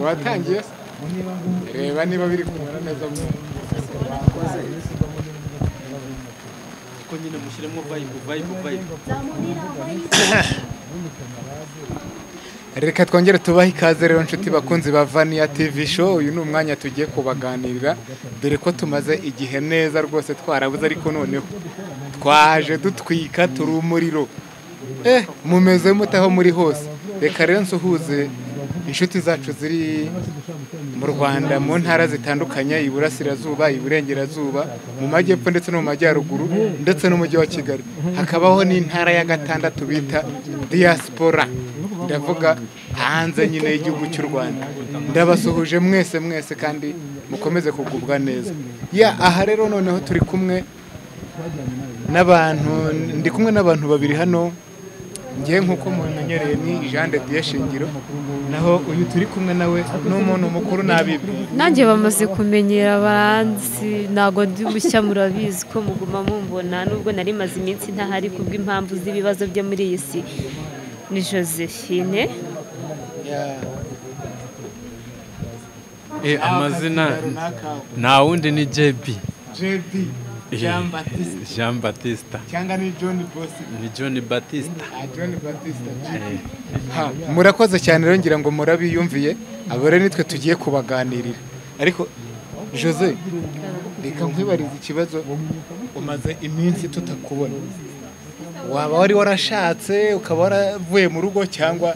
Watangiye reba niba biri kumera neza ko nyine mushyiremo vibe vibe vibe. Reka twongere tubahe ikaze rero nshuti bakunzi ba Vania TV show. Uyu ni umwanya tugiye kubaganirira dore ko tumaze igihe neza rwose twarabuze, ariko noneho twaje dutwika turi umuriro. Mumeze mute aho muri hose? Reka rero nsuhuze inshuti zacu ziri mu Rwanda mu ntara zitandukanye, iburasirazuba, iburengerazuba, mu majyepfo ndetse no mu majyaruguru ndetse n'umujyi wa Kigali. Hakabaho n'intara ya gatandatu bita diaspora, ndavuga hanze nyine y'igihugu cy'u Rwanda. Ndabasuhuje mwese mwese kandi mukomeze kugubwa neza. Ya aha rero noneho turi kumwe n'abantu, ndi kumwe n'abantu babiri hano. Ngiye nkuko mumenyereye ni Jean de Dieu Shingiro, naho uyu turi kumwe nawe ni umuntu mukuru nabibi. Nanjye bamaze kumenyera baranzi, ntago ndi mushya, murabizi ko muguma mumbona nubwo nari maze iminsi ntahari kubw'impamvu z'ibibazo byo muri iyi si. Ni Josephine. Amazina nta wundi ni JB. JB Jean Baptiste. Jean Baptiste. Cyangwa ni John Bosco. Ni John Baptiste. John Baptiste. Ha, murakoze cyane rero ngira ngo murabiyumviye, abo rero nitwe tugiye kubaganirira. Ariko Jose, reka nkwibarize ikibazo, umaze iminsi tutakubona. Waba wari warashatse ukaba waravuye mu rugo cyangwa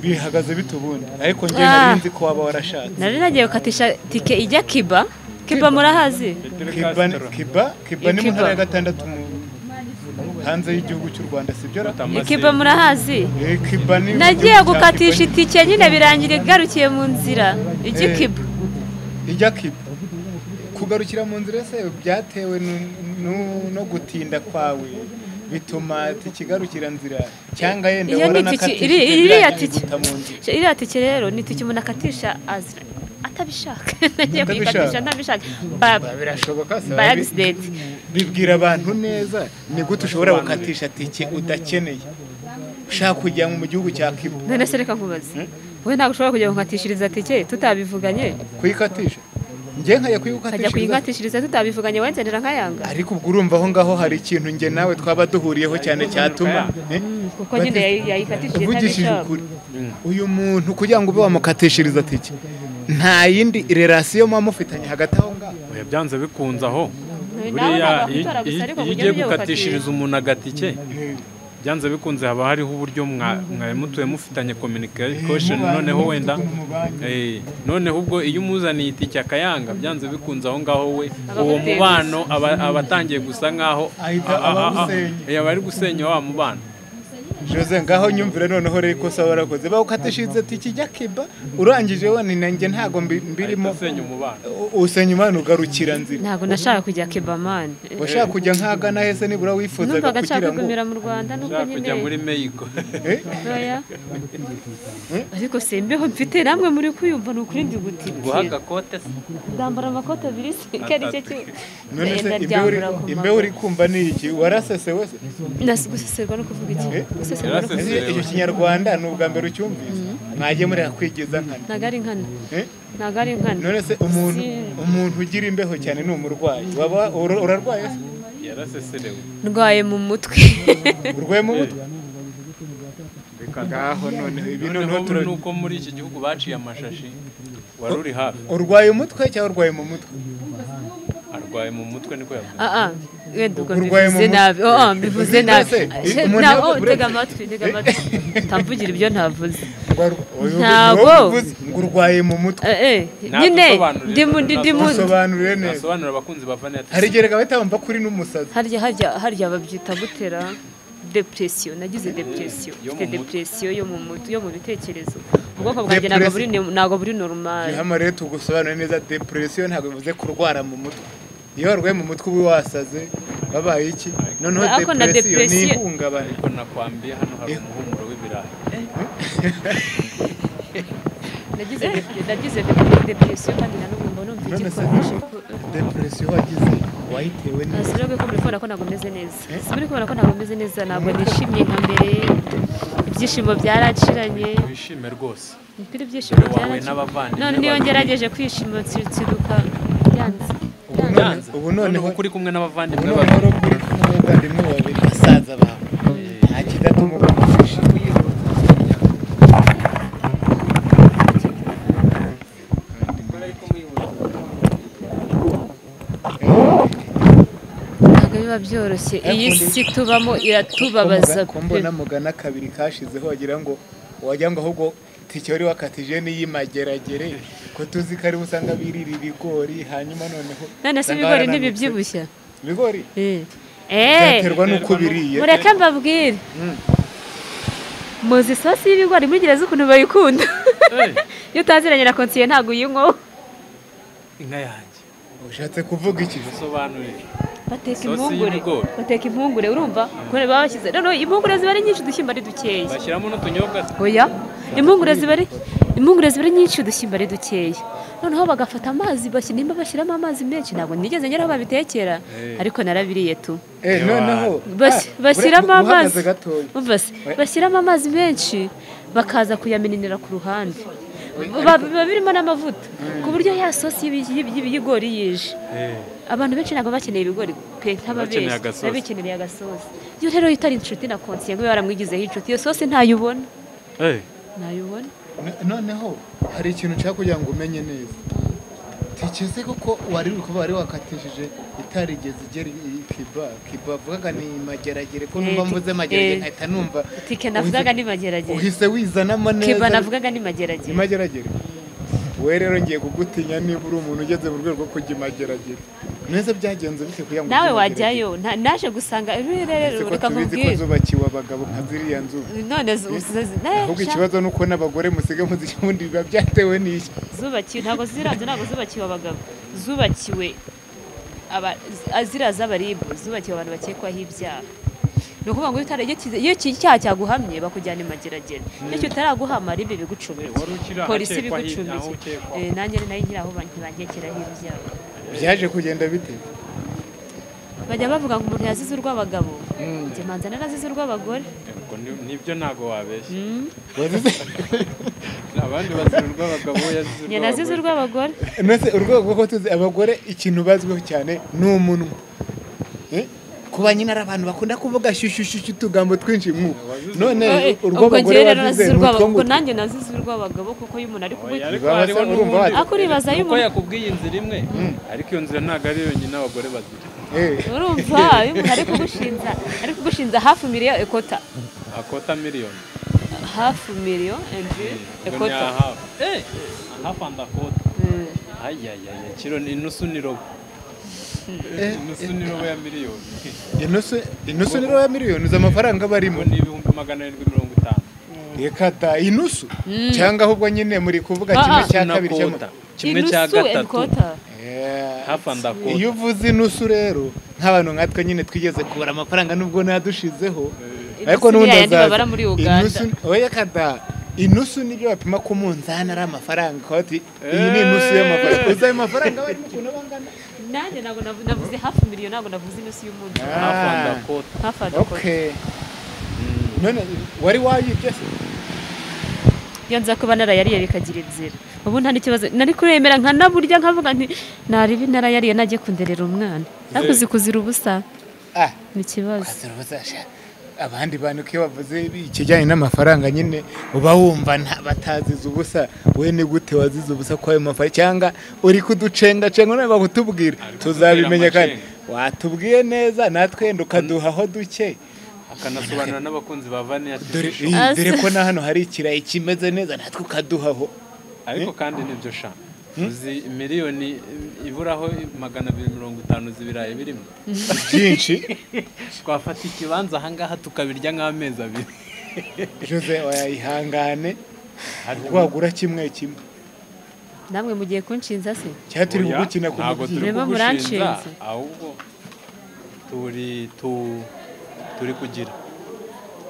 bihagaze bitubundi? Ariko ngiye nari nzi ko waba warashatse. Nari nagiye gukatisha tike ijya Kiba. Kiba murahazi? Kiba ni mu ntara ya gatandatu hanze y'igihugu cy'u Rwanda, sibyo? Kiba murahazi? Kiba ni nagiye gukatisha itike nyine birangira igarukiye mu nzira ijya Kiba. Ijya Kiba. Kugarukira mu nzira se byatewe no gutinda kwawe bituma tikigarukira nzira cyangwa yenda waranakatisha? Iriya tike rero ni tike umuntu akatisha azira atabishaka. Nagiye kuyikatisha ntabishaka. Birashoboka se? By accident. Bibwira abantu neza ni gute ushobora gukatisha tike udakeneye ushaka kujya mu gihugu cya Kiba? None se reka nkubaze, wowe ntabwo ushobora kujya gukatishiriza tike tutabivuganye? Kuyikatisha nge nkajya kuyikatishiriza tutabivuganye wenzanira nkayanga. Ariko ubwo urumva aho ngaho hari ikintu nge nawe twaba duhuriyeho cyane cyatuma kuko nyine yayikatishije ntabishaka. Uyu muntu kugira ngo ube wamukatishiriza tike nta yindi relation muba mufitanye hagati aho ngaho. Oya byanze bikunze aho buriya iyo ugiye gukatishiriza umuntu agatike byanze bikunze haba hariho uburyo mwaye mutuye mufitanye communication, noneho wenda noneho ubwo iyo umuzaniye itike akayanga byanze bikunze aho ngaho we uwo mubano abatangiye gusa nkaho aba ari gusenya wa mubano. Jose ngaho nyumvire noneho rero ikosa warakoze bawukatishiriza tike ijya Kiba urangije we nanjye ntago mbirimo usenya umubano ugarukira nzira. Ntago nashaka kujya Kiba man. Washaka kujya nkagana hese nibura wifuzaga kugira ngo kugumira mu Rwanda nuko nyine kujya muri Mexico. Oya. Ariko sembeho mfite namwe muri kuyumva nukuri ndi gutitira. Guhaga kote se. Ndambara amakote abiri se kari cyo cyo. None se imbeho uri kumva ni iki? Warasese wese? Nasuguseserwa no kuvuga iki? Icyo kinyarwanda ni ubwa mbere ucyumvise. Mwagiye muri kwigeza nkana. Nagari nkana. Nagari nkana. None se umuntu ugira imbeho cyane ni umurwayi. Waba urarwaye se? Yaraseserewe. Ndwaye mu mutwe. Urwaye mu mutwe? Ngaho noneho ibi noneho nuko muri iki gihugu baciye amashashi wari uri hafi. Urwaye umutwe cyangwa urwaye mu mutwe? Arwaye mu mutwe niko yavuze. Wenda ubwo mbivuze nabi. Mbivuze nabi. Ntabwo tega amatwi, tega amatwi. Ntamvugira ibyo ntavuze. Ntabwo ngo urwaye mu mutwe. Nyine ndi mu sobanurire neza. Nasobanura abakunzi ba Vania. Hari igihe bahita bumva kuri n'umusazi. Harya babyita gutera depression. Nagize depression. Mfite depression yo mu mutwe, yo mu bitekerezo. Ubwoko bwanjye ntabwo buri normal. Hano rero tugusobanurire neza, depression ntabwo bivuze kurwara mu mutwe. Iyo warwaye mu mutwe uba wasaze babaye iki? Noneho depression ni ihungabana. Ariko nakwambiye hano hari umuhumuro w'ibirayi. Nagize depression kandi nanubu mbona numva igikoresho. Depression wagize wayitewe n'iki? Sinari ko muri kubona ko ntabwo meze neza. Sinari kubona ko ntabwo meze neza, ntabwo nishimye nka mbere. Ibyishimo byaraciranye. Wishime rwose. Mpira ibyishimo byaraciranye. None niyo ngerageje kwishima nsiruka byanze. Ubu noneho kuri kumwe n'abavandimwe bawe. Uri kumwe n'abavandimwe babiri basaza bawe. Nta kidatuma ukwishima. Biba byoroshye iyi si tubamo iratubabaza. Kumbona mugana kabiri kashizeho wagira ngo ahubwo tike wari wakatije n'iyimageragere ko tuzi ko ari usanga birira ibigori hanyuma noneho none se ibigori ntibibyibushya ibigori byaterwa n'uko biriye. Mureke mbabwire muzi isosi y'ibigori muri gereza ukuntu bayikunda. Iyo utaziranye na konsiye ntabwo uyinywaho. Inka yanjye ushatse kuvuga iki? Sobanurira. Bateka impungure urumva kone babashyize no impungure ziba ari nyinshi udushyimbo ari dukeya. Bashyiramo n'utunyobwa. Oya impungure ziba ari nyinshi udushyimbo ari dukeya. Noneho bagafata amazi nimba bashyiramo amazi menshi ntabwo nigeze ngera aho babitekera ariko narabiriye tu. Noneho bashyiramo amazi bashyiramo amazi menshi bakaza kuyamenenera ku ruhande. Biba birimo n'amavuta ku buryo ya sosi y'ibigori yije. Abantu benshi ntabwo bakeneye ibigori pe nk'ababeshyi babikeneye agasosi. Iyo rero itari inshuti na konsiye ngo baramwigizeho inshuti iyo sosi ntayubona. Ntayubona. Noneho hari ikintu nshaka kugira ngo umenye neza. Tekeze koko wari uri kuba wari wakatishije itarigeze igera kiba avugaga ni mageragere ko numva mvuze mageragere nkahita numva tike navugaga ni mageragere. Uhise wizanamo neza. Kiba navugaga ni mageragere. Mageragere. We rero ngiye kugutinya niba uri umuntu ugeze mu rwego rwo kujya mageragere. Neza byagenze bite kugira ngo nawe wajyayo? Naje gusanga rero reka nkubwire ko zubakiwe abagabo nka ziriya nzu. None ahubwo ikibazo nuko n'abagore musiga muziki ubundi biba byatewe n'iki? Zubakiwe ntabwo ziranze ntabwo zubakiwe abagabo. Zubakiwe aba zira z'abaribu zubakiwe abantu bakekwaho ibyaha. Ni ukuvuga ngo iyo icyaha cyaguhamye bakujyana imageragere. Iyo kitaraguhama ribe bigucumbike. Polisi bigucumbike. Nanjye nayo nkiri aho bankekeraho ibyaha. Byaje kugenda bite? Bajya bavuga ngo umuntu yazize urw'abagabo. Njye manza narazize urw'abagore. Nibyo ntago wabeshya. Abandi bazira urw'abagabo yazize urw'abagore. Nazize urw'abagore. Nese urwego ko tuzi abagore ikintu bazwiho cyane ni umunwa. Kuba nyine ari abantu bakunda kuvuga shyushyushyushyu utugambo twinshi mu none urw'abagore wazize urw'abagabo nanjye nazize urw'abagabo kuko iyo umuntu ari kuvuga akuribaza iyo umuntu yakubwiye inzira imwe ariko iyo nzira ntago ari yonyine abagore bazira. Urumva iyo umuntu ari kugushinza hafi miliyoni ekota akota miliyoni hafi miliyoni ekota hafi andakota ayayaya kiro ni inusu ni robo. Inusu ni robo ya miliyoni. Inusu ni robo ya miliyoni z'amafaranga barimo ni 750,000. Reka da inusu cyangwa ahubwo nyine muri kuvuga kimwe cya kabiri kimwe cya gatatu. Hafi andakota. Iyo uvuze inusu rero nk'abantu nkatwe nyine twigeze kubara amafaranga nubwo nadushizeho ariko n'ubundi azaza inusu oya kada inusu nibyo bapima ku munzani ari amafaranga kwati iyi ni inusu y'amafaranga uzaye amafaranga barimo ukuntu bangana. Nanjye ntabwo navuze hafi miliyoni ntabwo navuze inusu y'umuntu. Hafi andakota. Hafi andakota. Okay. None wari wayibye se? Iyo nza kuba narayariye bikagira inzira. Ubu nta n'ikibazo nari kuremera nkanaburya nkavuga nti naribi narayariye najye kunderera umwana. Nakuzi kuzira ubusa. Ni ikibazo. Kuzira ubusa. Abandi bantu ko bavuze ikijyanye n'amafaranga nyine uba wumva batazize ubusa we ni gute wazize ubusa kwa ayo mafaranga cyangwa uri kuducenga cenga none bakutubwira tuzabimenya kandi watubwiye neza natwe ukaduhaho duke akanasobanura n'abakunzi ba Vania TV. Dore ko na hano hari ikirayi kimeze neza natwe ukaduhaho. Ariko kandi nibyo sha uzi miliyoni iburaho 250 z'ibirayi birimo byinshi twafata ikibanza ahangaha tukabirya nk'amezi abiri. Jose wayihangane wagura kimwe kimwe. Namwe mugiye kunshinza se? Cyangwa turi gukina ku mubyizi? Muranshinza ahubwo turi kugira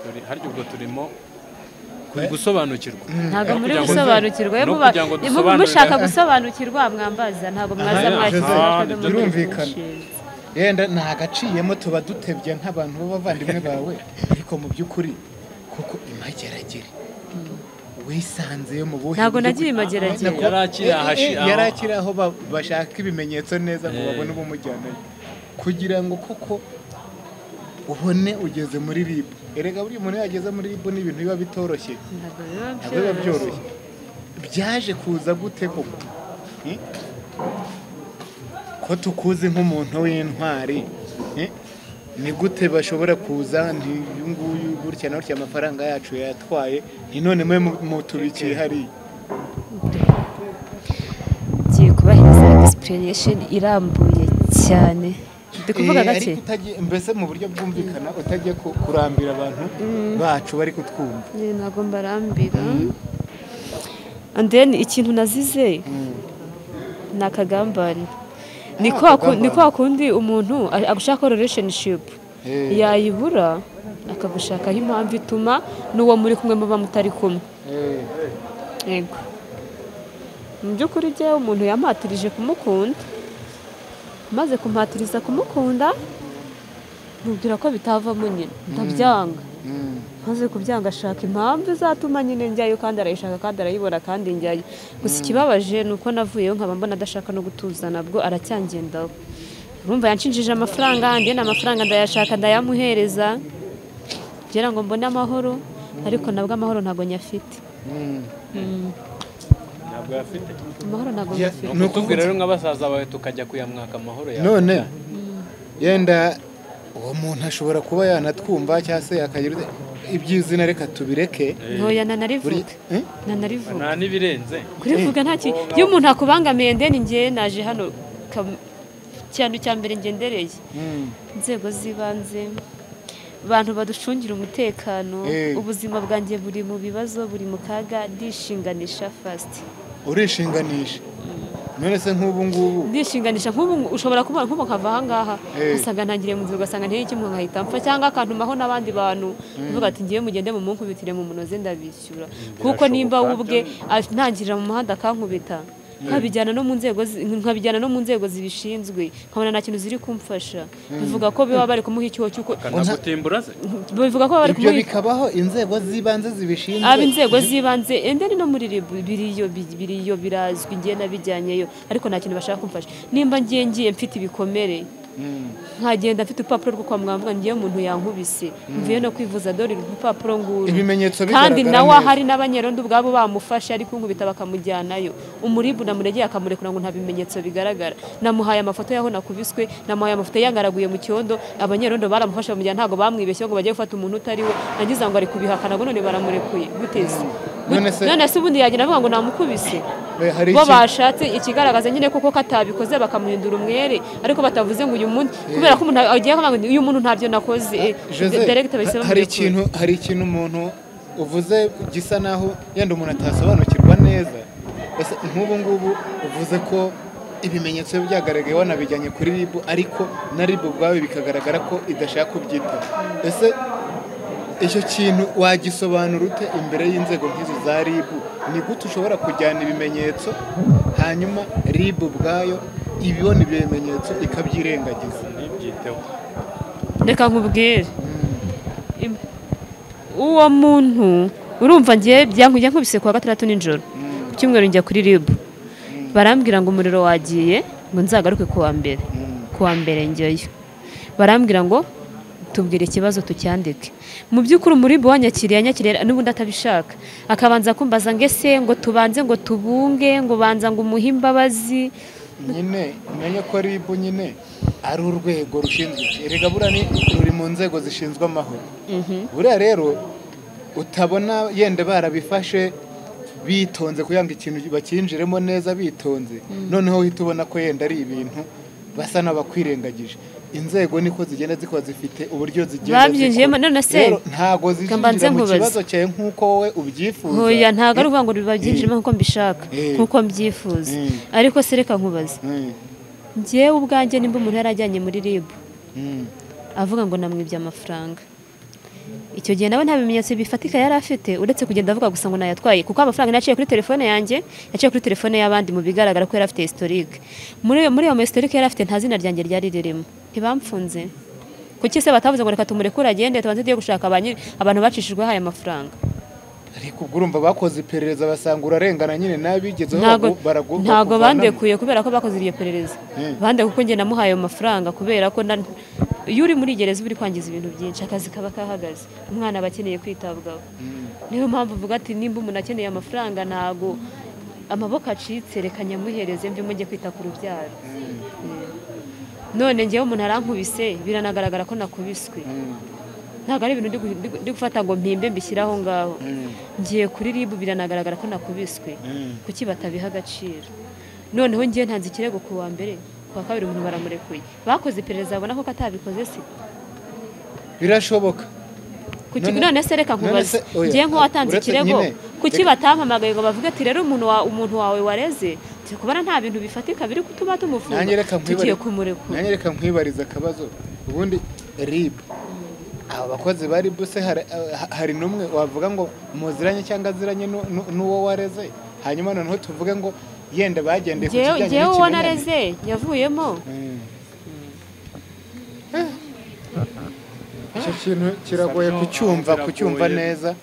turi haryo ubwo turimo gusobanukirwa. Ntabwo muri gusobanukirwa mushaka gusobanukirwa mwambaza ntabwo mwaza mwakira birumvikana. Yenda nta gaciyemo tuba dutebye nk'abantu b'abavandimwe bawe ariko mu by'ukuri kuko Imageragere wisanze yo mu buhe? Ntabwo nagiye Imageragere. Yari akiri aho bashaka ibimenyetso neza ngo babone ubumujyanayo kugira ngo koko ubone ugeze muri RIB. Erega buri muntu yageze muri RIB ni ibintu biba bitoroshye, ntabwo biba byoroshye. Byaje kuza gute koko ko tukuzi nk'umuntu w'intwari? Ni gute bashobora kuza uyu nguyu gutya na gutya amafaranga yacu yatwaye, ni none mwe mutubikiye hariya? Ngiye kubahereza explanation irambuye cyane. Ndi kuvuga gake mbese mu buryo bwumvikana, utagiye kurambira abantu bacu bari kutwumva. Ntabwo mbarambira. And then ikintu nazize ni akagambane. Ni kwa kundi umuntu agushaka relationship yayibura akagushakaho impamvu ituma n'uwo muri kumwe muba mutari kumwe. Yego, mu by'ukuri jyewe umuntu yampatirije kumukunda, maze kumpatiriza kumukunda mubwira ko bitavamo nyine ndabyanga. Maze kubyanga ashaka impamvu izatuma nyine njyayo, kandi arayishaka kandi arayibona kandi njyayo. Gusa ikibabaje ni uko navuyeyo nkaba mbona adashaka no gutuza, nabwo aracyangendaho. Urumva yanshinjije amafaranga, njye n'amafaranga ndayashaka ndayamuhereza kugira ngo mbone amahoro, ariko nabwo amahoro ntabwo nyafite. Ntabwo yafite amahoro, ntabwo nyafite. Ni ukubwira rero nk'abasaza bawe tukajya kuyamwaka amahoro yawe. None yenda uwo muntu ashobora kuba yanatwumva cyangwa se akagira iby'izina, reka tubireke. Ntoya nanarivuga nanarivuga nta n'ibirenze kurivuga nta kintu. Iyo umuntu akubangamiye ndeni ngiye naje hano cyane cya mbere ngendereye inzego z'ibanze, abantu baducungira umutekano, ubuzima bwanjye buri mu bibazo, buri mu kaga, ndishinganisha fast. Urishinganisha? None se nk'ubu ngubu ndishinganisha nk'ubu ushobora kubona nk'ubu nkava aha ngaha usanga ntangiriye mu nzira, ugasanga nteye kimwe nkahita mpfa, cyangwa akantumaho n'abandi bantu uvuga ati ngiye mugende mu munkubitire mu munoze ndabishyura, kuko nimba ubwe ntangirira mu muhanda akankubita nkabijyana no mu nzego, nkabijyana no mu nzego zibishinzwe, nkabona nta kintu ziri kumfasha. Bivuga ko biba bari kumuha icyuho cyuko akanagutimbura se, bivuga ko bari kumuha ibyo bikabaho inzego z'ibanze zibishinzwe, aba inzego z'ibanze ende no muri RIB biriyo birazwi, ngiye nabijyanyeyo ariko nta kintu bashaka kumfasha. Nimba ngiye mfite ibikomere nkagenda mfite urupapuro rwo kwa muganga, ngiye umuntu yankubise mvuye no kwivuza, dore urupapuro nguru, ibimenyetso bigaragara, kandi nawe hari n'abanyerondo ubwabo bamufashe ariko nkubita bakamujyanayo. Umuribu namuregeye akamurekura ngo nta bimenyetso bigaragara. Namuhaye amafoto yaho nakubiswe, namuhaye amafoto yangaraguye mu cyondo, abanyerondo baramufashe bamujyana, ntago bamwibeshye ngo bagiye gufata umuntu utari we, nagize ngo ari kubihakana ngo none baramurekuye. Guteze none se ubundi yagenda avuga ngo namukubise? Bo bashatse ikigaragaza nyine koko katabikoze bakamuhindura umwere, ariko batavuze ngo uyu muntu kubera ko umuntu agiye kuvuga ngo uyu muntu ntabyo nakoze. Director bahise bamurekuye. Hari ikintu umuntu uvuze gisa naho yenda umuntu atasobanukirwa neza. Ese nk'ubu ngubu uvuze ko ibimenyetso byagaragaye wanabijyanye kuri RIB, ariko na RIB ubwawe bikagaragara ko idashaka kubyitaho. Ese icyo kintu wagisobanura ute imbere y'inzego nk'izo za RIB? Ni gute ushobora kujyana ibimenyetso hanyuma RIB ubwayo ibibona ibyo bimenyetso ikabyirengagiza? Reka nkubwire, uwo muntu urumva ngiye byankujya nkubise kuwa gatandatu nijoro, ku cyumweru njya kuri RIB, barambwira ngo umuriro wagiye ngo nzagaruke kuwa mbere. Kuwa mbere njyayo barambwira ngo tubwire ikibazo tucyandike. Mu by'ukuri umuribu wanyakiriye anyakiriye n'ubundi atabishaka, akabanza kumbaza ngo ese ngo tubanze ngo tubunge ngo banza ngo umuhe imbabazi. Nyine umenye ko RIB nyine ari urwego rushinzwe, erega buriya ni ruri mu nzego zishinzwe amahoro. Buriya rero utabona yenda barabifashe bitonze kugira ngo ikintu bakinjiremo neza bitonze, noneho uhita ubona ko yenda ari ibintu basa n'abakwirengagije. Inzego niko zigenda zikora, zifite uburyo zigenda babyinjiyemo. None se ntago zinjira mu kibazo cyawe nkuko wowe ubyifuza. Hoya ntago ari uvuga ngo babyinjiremo nkuko mbishaka nkuko mbyifuza, ariko se reka nkubaze njyewe ubwanjye nimba umuntu yarajyanye muri RIB avuga ngo namwibye amafaranga, icyo gihe nawe nta bimenyetso bifatika yari afite uretse kugenda avuga gusa ngo nayatwaye, kuko amafaranga naciye kuri telefone yanjye, yaciye kuri telefone y'abandi, mu bigaragara ko yari afite historique. Muri iyo historique yari afite nta zina ryanjye ryari ririmo, ntibamfunze. Kuki se batavuze ngo reka tumurekure agende tubanze tugiye gushaka abantu bacishijwe aya mafaranga? Ariko ubwo urumva bakoze iperereza basanga urarengana nyine n'abigezeho baragu ntago bandekuye kubera ko bakoze iryo perereza. Bandekuye kuko njye namuhaye ayo mafaranga kubera ko iyo uri muri gereza uri kwangiza ibintu byinshi, akazi kaba kahagaze, umwana aba akeneye kwitabwaho. Niyo mpamvu uvuga ati nimba umuntu akeneye amafaranga ntago amaboko acitse reka nyamuhereze mve mujye kwita ku rubyaro. None njyewe umuntu arankubise biranagaragara ko nakubiswe. Ntabwo ari ibintu ndi gufata ngo mpimbe mbishyiraho ngaho. Ngiye kuri RIB biranagaragara ko nakubiswe. Kuki batabiha agaciro? Noneho ngiye ntanze ikirego ku wa mbere, ku wa kabiri umuntu baramurekuye. Bakoze iperereza babona ko katabikoze se? Birashoboka. Kuki none se reka nkubaze, ngiye nk'uwatanze ikirego kuki batampamagaye ngo bavuge ati rero umuntu wawe wareze kubona nta bintu bifatika biri kutuma tumufunga tugiye kumurekura. Nanjye reka nkwibariza akabazo. Ubundi RIB aba bakozi bari buse hari numwe wavuga ngo muziranye cyangwa aziranye n'uwo wareze, hanyuma noneho tuvuge ngo yenda bagendeye ku kijyanye n'ikimenyane. Njyewe uwo nareze yavuyemo. Icyo kintu kiragoye kucyumva neza,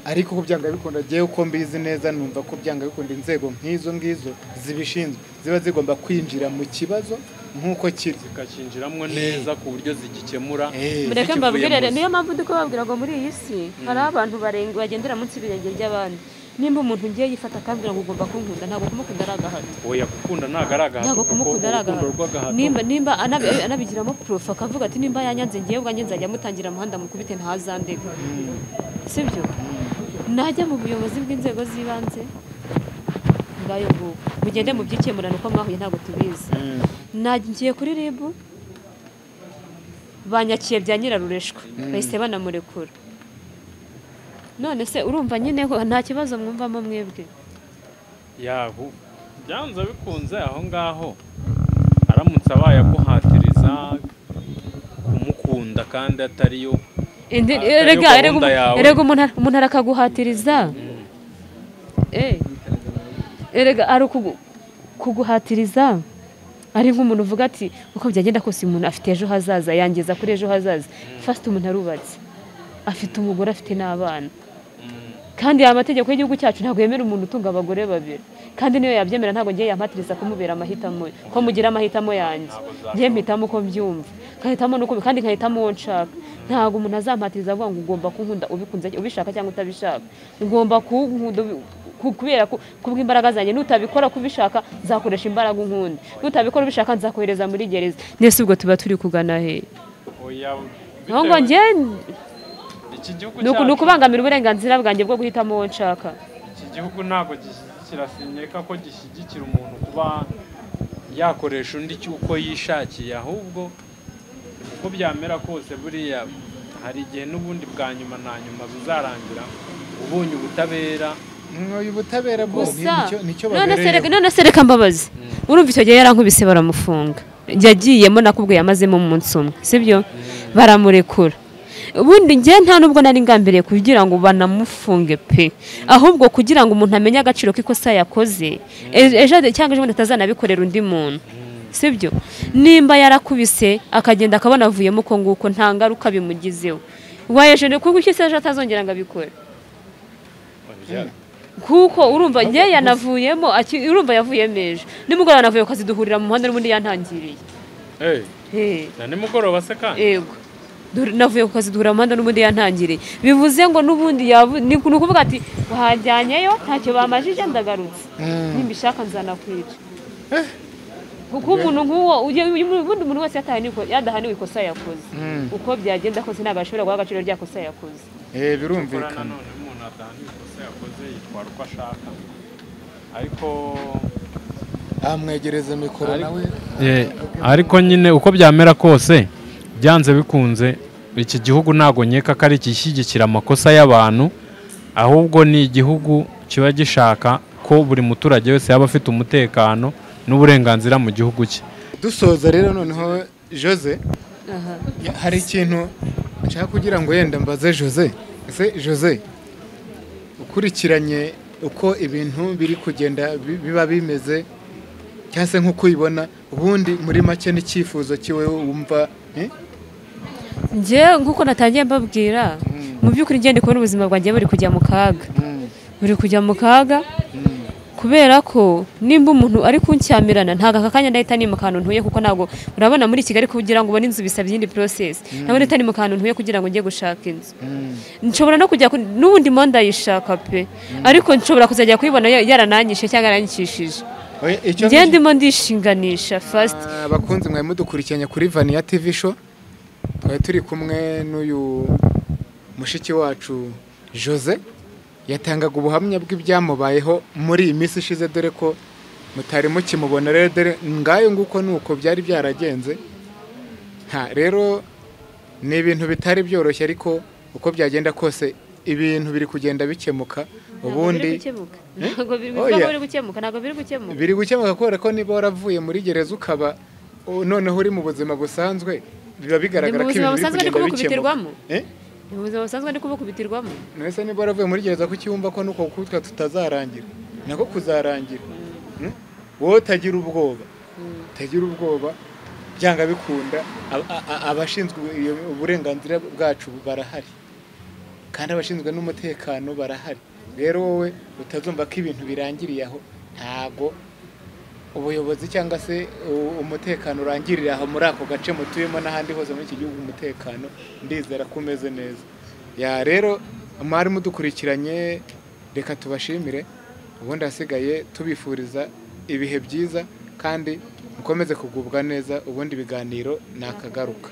ariko ko byanga bikunda giye uko mbizi neza numva ko byanga bikunda inzego nk'izo ngizo zibishinzwe ziba zigomba kwinjira mu kibazo nkuko kiri zikakinjiramo neza ku buryo zigikemura. Mureke mbabwire, niyo mpamvu ndi kubabwira ngo muri iyi si hari abantu bagendera munsi y'ibirenge by'abandi. Nimba umuntu ngiye yifata akambwira ngo ugomba kunkunda, ntabwo kumukunda ari agahato. Oya, gukunda ntabwo ari agahato. Ntabwo kumukunda ari agahato. Nimba anabigiramo proof akavuga ati nimba yanyanze ngiye ubwanjye nzajya mutangira muhanda mukubite ntazandeka. Sibyo? Najya mu buyobozi bw'inzego z'ibanze ngayo nguko mugende mubyikemurana uko mwahuye ntabwo tubizi. Nagiye kuri RIB banyakiye bya nyirarureshwa bahise banamurekura. None se urumva nyine ko nta kibazo mwumvamo mwebwe? Yahu byanze bikunze aho ngaho aramutse abaye aguhatiriza kumukunda kandi atariyo. Erega umuntu arakaguhatiriza. Erega ari kuguhatiriza ari nk'umuntu uvuga ati uko byagenda kose umuntu afite ejo hazaza yangiza kuri ejo hazaza. First umuntu arubatse afite umugore afite n'abana, kandi amategeko y'igihugu cyacu ntabwo yemera umuntu utunga abagore babiri, kandi niyo yabyemera ntabwo ngiye yampatiriza kumubera amahitamo ko mugira amahitamo yanjye. Ngiye mpitamo uko mbyumva nkahitamo nuko kandi nkahitamo uwo nshaka. Ntabwo umuntu azampatiriza avuga ngo ugomba kunkunda ubikunze ubishaka cyangwa utabishaka, ugomba kunkunda kubera kubw'imbaraga zanjye, nutabikora kubishaka nzakoresha imbaraga unkunda, nutabikora ubishaka nzakohereza muri gereza. Nese ubwo tuba turi kugana he? Ngo ngiye ni ukubangamira uburenganzira bwanjye bwo guhitamo uwo nshaka. Iki gihugu ntabwo kirasinyeka ko gishyigikira umuntu kuba yakoresha undi cy'uko yishakiye, ahubwo uko byamera kose buriya hari igihe n'ubundi bwa nyuma na nyuma bizarangira ubonye ubutabera. Ubutabera bwo nicyo babereyeho. None se reka mbabaze, urumva icyo gihe yarankubise baramufunga, yagiyemo nakubwiye yamazemo umunsi umwe, sibyo? Baramurekura. Ubundi njye nta nubwo nari ngambiriye kugira ngo banamufunge pe, ahubwo kugira ngo umuntu amenye agaciro k'ikosa yakoze ejo cyangwa ejo bundi atazanabikorera undi muntu, sibyo? Nimba yarakubise akagenda akabona avuyemo uko nguko nta ngaruka bimugizeho, wayeje kuko iki se ejo atazongera ngo abikore? Kuko urumva njye yanavuyemo, urumva yavuyemo ejo nimugoroba navuye ku kazi duhurira mu muhanda n'ubundi yantangiriye. Na nimugoroba se kandi? Yego, navuye ku kazi duhurira mu muhanda n'ubundi yantangiriye, bivuze ngo n'ubundi ni ukuvuga ati wahajyanyeyo ntacyo bamajije ndagarutse, nimbishaka nzanakwica. Kuko umuntu nk'uwo ubundi umuntu wese yadahaniwe ikosa yakoze, uko byagenda kose ntabwo ashobora guha agaciro rya kosa yakoze. Birumvikana. None umuntu adahaniwe ikosa yakoze yitwara uko ashaka, ariko amwegereza mikoro nawe. Ariko nyine uko byamera kose byanze bikunze iki gihugu ntago nkeka ko ari igishyigikira amakosa y'abantu, ahubwo ni igihugu kiba gishaka ko buri muturage wese yaba afite umutekano n'uburenganzira mu gihugu cye. Dusoza rero noneho Jose, hari ikintu nshaka kugira ngo yenda mbaze Jose. Ese Jose, ukurikiranye uko ibintu biri kugenda biba bimeze cyangwa se nk'uko ubibona, ubundi muri make n'icyifuzo cyiwe wumva? Njye nkuko natangiye mbabwira, Mu by'ukuri ngende kubona ubuzima bwanjye buri kujya mu kaga, buri kujya mu kaga kubera ko nimba umuntu ari kuncyamirana ntago aka kanya ndahita nimuka ahantu ntuye, kuko ntabwo urabona muri Kigali kugira ngo ubone inzu bisaba iyindi process. Ntabwo ndahita nimuka ahantu ntuye kugira ngo njye gushaka inzu. Nshobora no kujya n'ubundi mo ndayishaka pe, ariko nshobora kuzajya kuyibona yarananyishe cyangwa yaranyicishije. Njye ndimo ndishinganisha fast. Abakunzi mwe mudukurikiranye kuri Vania TV show, twari turi kumwe n'uyu mushiki wacu Jose, yatangaga ubuhamya bw'ibyamubayeho muri iyi minsi ishize, dore ko mutari mukimubona. Rero dore ngayo nguko nuko byari byaragenze. Rero ni ibintu bitari byoroshye, ariko uko byagenda kose ibintu biri kugenda bikemuka. Ubundi ntabwo biri gukemuka, ntabwo biri gukemuka, biri gukemuka kubera ko niba waravuye muri gereza ukaba noneho uri mu buzima busanzwe, biba bigaragara ko ibintu biri kugenda bikemuka. Ubuzima busanzwe ndi kubukubitirwamo. Nese niba waravuye muri gereza kucyumva ko nuko gukubitwa tutazarangira, nako kuzarangira. Wowe utagira ubwoba, utagira ubwoba, byanga bikunda abashinzwe uburenganzira bwacu barahari, kandi abashinzwe n'umutekano barahari. Rero wowe utazumva ko ibintu birangiriye aho, ntago ubuyobozi cyangwa se umutekano urangirira aho muri ako gace mutuyemo n'ahandi hose muri iki gihugu. Umutekano ndizera ko umeze neza. Ya rero mwari mudukurikiranye, reka tubashimire, ubundi hasigaye tubifuriza ibihe byiza kandi mukomeze kugubwa neza. Ubundi ibiganiro nakagaruka.